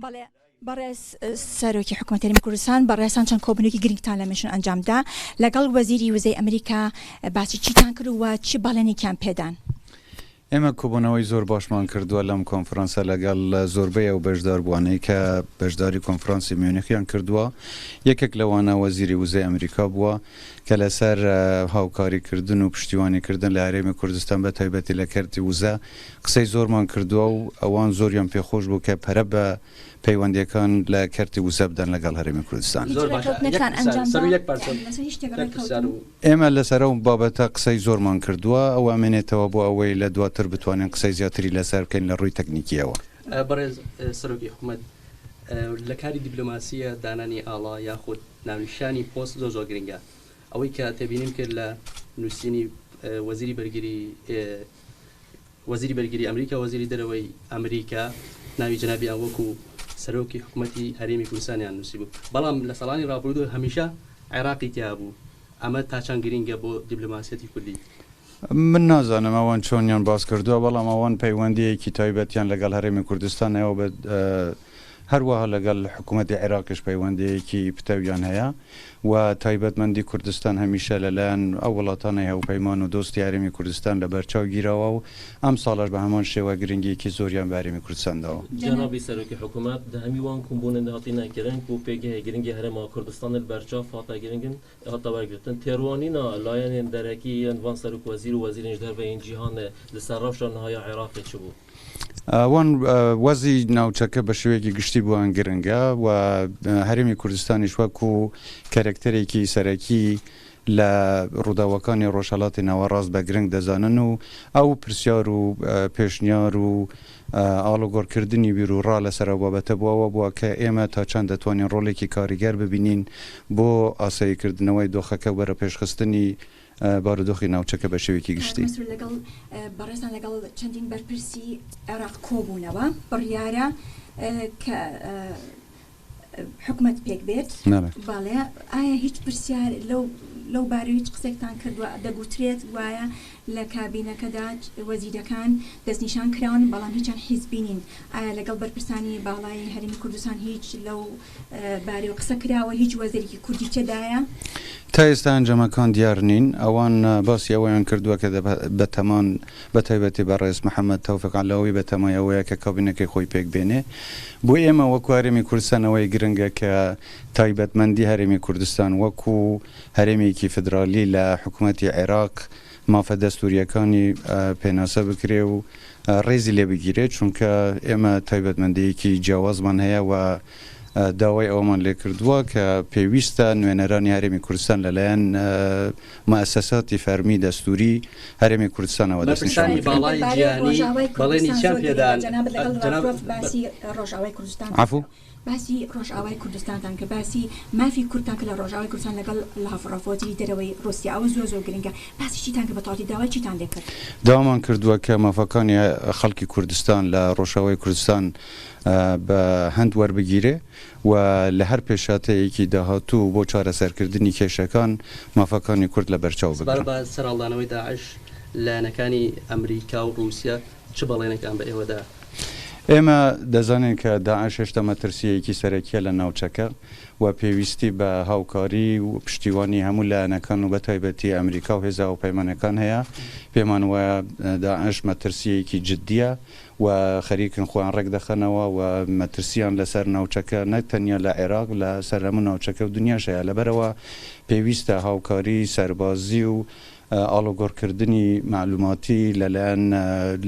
بەڵێ بەڕێز سەرۆکی حکومەتی هەرێمی کوردستان، بەڕێزتان چەند کۆبوونەوەیەکی گرنگتان لە میونشن ئەنجامدا، لەگەڵ وەزیری وزەی ئەمریکا باسی چیتان کرد و چ بەڵێنێکیان پێدان؟ ئێمە کۆبوونەوەی زۆر باشمان کردووە لەم کۆنفرانسە لەگەڵ زۆربەی ئەو بەشداربووانەی کە بەشداری کۆنفرانسی میونخیان کردووە، یەکێک لەوانە وەزیری وزەی ئەمریکا بووە کە لەسەر هاوکاریکردن و پشتیوانیکردن لە هەرێمی کوردستان بە تایبەتی لە کەرتی وزە قسەی زۆرمان کردووە و ئەوان زۆریان پێخۆش بوو کە پەرە بە پەیوەندییەکان لە کەرتی وزە بدەن لەگەڵ هەرێمی کوردستان. هیچ زۆر باشە یەک ڕێکەوتنێکتان پرسیار ئەنجام سەر دا؟ و یەک پارچە یانی لەسەر هیچ شتێک یەک پرسیار ڕێککەوتن؟ و. ئێمە لەسەر ئەو بابەتە قسەی زۆرمان کردووە، ئەوە ئەمێنێتەوە بۆ ئەوەی لە دواتر بتوانین قسەی زیاتری لەسەر بکەین لە ڕووی تەکنیکییەوە. بەڕێز سەرۆکی حکومەت، لە کاری دیبلۆماسییە دانانی ئاڵا یاخود ناونیشانی پۆست زۆر زۆر گرنگە. ئەوەی کە تێبینیم کرد لە نووسینی وەزیری بەرگری وەزیری بەرگری ئەمریکا و وەزیری دەرەوەی ئەمریکا ناوی جەنابیان وەکو سەرۆکی حکومەتی هەرێمی کوردستانیان نووسیبوو، بەڵام لە ساڵانی ڕابردوو هەمیشە عێراقی تیابوو، ئەمە تا چەند گرینگە بۆ دیبلۆماسیەتی کوردی؟ من نازانم ئەوان چۆنیان باس کردووە، بەڵام ئەوان پەیوەندییەکی تایبەتیان لەگەڵ هەرێمی کوردستان هەیە و بە هەروەها لەگەڵ حکوومەتی عێراقیش پەیوەندییەکی پتەویان هەیە و تایبەتمەندی کوردستان هەمیشە لەلایەن ئەو وڵاتانەی هاوپەیمان و دۆستی هەرێمی کوردستان لەبەرچاو گیراوە و ئەمساڵەش بە هەمان شێوە گرنگییەکی زۆریان بە هەرێمی کوردستان داوە. جەنابی سەرۆکی حکوومەت، دە هەمی وان کومبوونن هاتینە کرن کو پێگەهێ گرنگی هەرێما کوردستانێ li بەرچاو فاتە گرنگن هاتە وەرگرتن. تێڕوانینا لایەنێن دەرەکی yên van serokwezîr û wezîrên ji derve yên cîhanê li ser rewşa niha ya Iraqê çi bû? وان وەزی ناوچەکە بە شێوەیەکی گشتی بۆیان گرنگە و هەرێمی کوردستانیش وەکو کەرەکتەرێکی سەرەکی لە ڕووداوەکانی ڕۆژهەڵاتی ناوەڕاست بە گرنگ دەزانن و ئەو پرسیار و پێشنیار و ئاڵوگۆڕکردنی بیروڕا لەسەر ئەو بابەتە بۆ ئەوە بووە کە ئێمە تا چەند دەتوانین ڕۆڵێکی کاریگەر ببینین بۆ ئاساییکردنەوەی دۆخەکە و بەرەوپێشخستنی بارودۆخی ناوچەکە بە شێوەیەکی کاک گشتی. مەسرور لەگەڵ بەڕێزتان لەگەڵ چەندین بەرپرسی عێراق کۆبوونەوە، بڕیارە کە حکومەت پێک بێت، بەڵێ ئایا هیچ پرسیار لەو لەو بارەوە هیچ قسێکتان کردووە؟ دەگوترێت گوایە لە کابینەکەدا وەزیرەکان دەستنیشان کراون بەڵام هیچیان حیزبی نین، ئایا لەگەڵ بەرپرسانی باڵای هەرێمی کوردستان هیچ لەو بارەیەوە قسە کراوە؟ هیچ وەزیرێکی کوردی تێدایە؟ تا ئێستا ئەنجامەکان دیار نین. ئەوان باسی ئەوەیان کردووە کە بەتەمان، بەتایبەتی بەڕێز محەمەد تۆفیق عەلاوی بەتەمای ئەوەیە کە کابینەکەی خۆی پێک بێنێ. بۆ ئێمە وەکو هەرێمی کوردستان ئەوەی گرنگە کە تایبەتمەندی هەرێمی کوردستان وەکو هەرێمێکی فیدرالی لە حکومەتی عێراق مافە دەستوورییەکانی پێناسە بکرێ و ڕێزی لێ بگیرێت، چونکە ئێمە تایبەتمەندییەکی جیاوازمان هەیە و داوای ئەوەمان لێ کردووە کە پێویستە نوێنەرانی هەرێمی کوردستان لەلایەن موئەسەساتی فەرمی دەستووری هەرێمی کوردستانەوە دەستنیشان بەرپرسانی بکرێن. باڵای دەربارەی جیهانی ڕۆژاوای بەڵێنی کوردستان چیان زۆر گرنگە پێدان؟ جەنابت لەگەڵ جەناب لاڤرۆڤ باسی ڕۆژاوای کوردستان عەفوو؟ باسی ڕۆژئاوای کوردستانتان کرد، باسی مافی کوردتان کرد لە ڕۆژئاوای کوردستان لەگەڵ لاڤرۆڤ وەزیری دەرەوەی ڕووسیا، ئەوە زۆر زۆر گرنگە، باسی چیتان کرد بە تەواوەتی داوای چیتان لێ کرد؟ داوامان کردووە کە مافەکانی خەڵکی کوردستان لە ڕۆژئاوای کوردستان بە هەند وەربگیرێ و لە هەر پێشهاتەیەکی داهاتوو بۆ چارەسەرکردنی کێشەکان مافەکانی کورد لەبەرچاو سەبارەت بگرن. بە سەرهەڵدانەوەی داعش، لایەنەکانی ئەمریکا و ڕووسیا چ بەڵێنێکیان بە ئێوە دا؟ ئێمە دەزانین کە داعش هێشتا مەترسییەکی سەرەکییە لە ناوچەکە و پێویستی بە هاوکاری و پشتیوانی هەموو لایەنەکان و بەتایبەتی ئەمریکا و هێزە هاوپەیمانەکان هەیە. پێمان وایە داعش مەترسییەکی جددییە و خەریکن خۆیان ڕێکدەخەنەوە و مەترسییان لەسەر ناوچەکە نەک تەنیا لە عێراق لە سەر هەموو ناوچەکە و دنیاش هەیە. لەبەرئەوە پێویستە هاوکاری سەربازی و ئاڵوگۆڕکردنی مەعلوماتی لەلایەن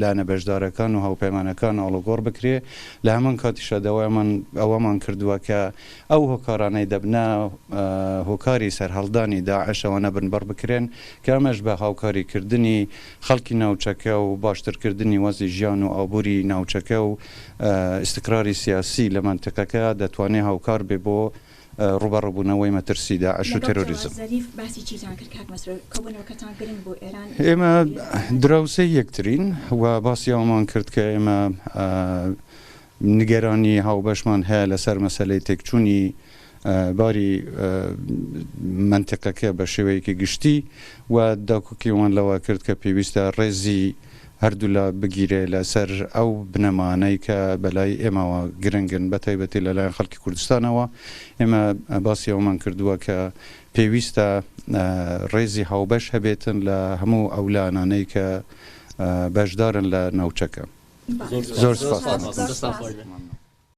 لایەنە بەشدارەکان و هاوپەیمانەکان ئاڵوگۆڕ بکرێ، لە هەمان کاتیشا داوایمان ئەوەمان کردووە کە ئەو هۆکارانەی دەبنە هۆکاری سەرهەڵدانی داعش ئەوانە بنبڕ بکرێن کە ئەمەش بە هاوکاریکردنی خەڵکی ناوچەکە و باشترکردنی وەزعی ژیان و ئابووری ناوچەکە و ئیستقراری سیاسی لە مەنتیقەکە دەتوانێ هاوکار بێ بۆ ڕووبەڕووبوونەوەی مەترسی داعش و لەگەڵ جەواد تێرۆریزم. زەریف باسی چیتان کرد کاک مەسرور؟ کۆبوونەوەکەتان گرنگ بوو ئێران ئێمە دراوسێی یەکترین و باسی ئەوەمان کرد کە ئێمە نیگەرانی هاوبەشمان هەیە لەسەر مەسەلەی تێکچوونی باری مەنتیقەکە بە شێوەیەکی گشتی و داکۆکیمان لەوە کرد کە پێویستە ڕێزی هەردوولا بگیرێ لەسەر ئەو بنەمانەی کە بەلای ئێمەوە گرنگن بە تایبەتی لەلایەن خەڵکی کوردستانەوە. ئێمە باسی ئەوەمان کردووە کە پێویستە ڕێزی هاوبەش هەبێتن لە هەموو ئەو لایەنانەی کە بەشدارن لە ناوچەکە. زۆر سوپاستان.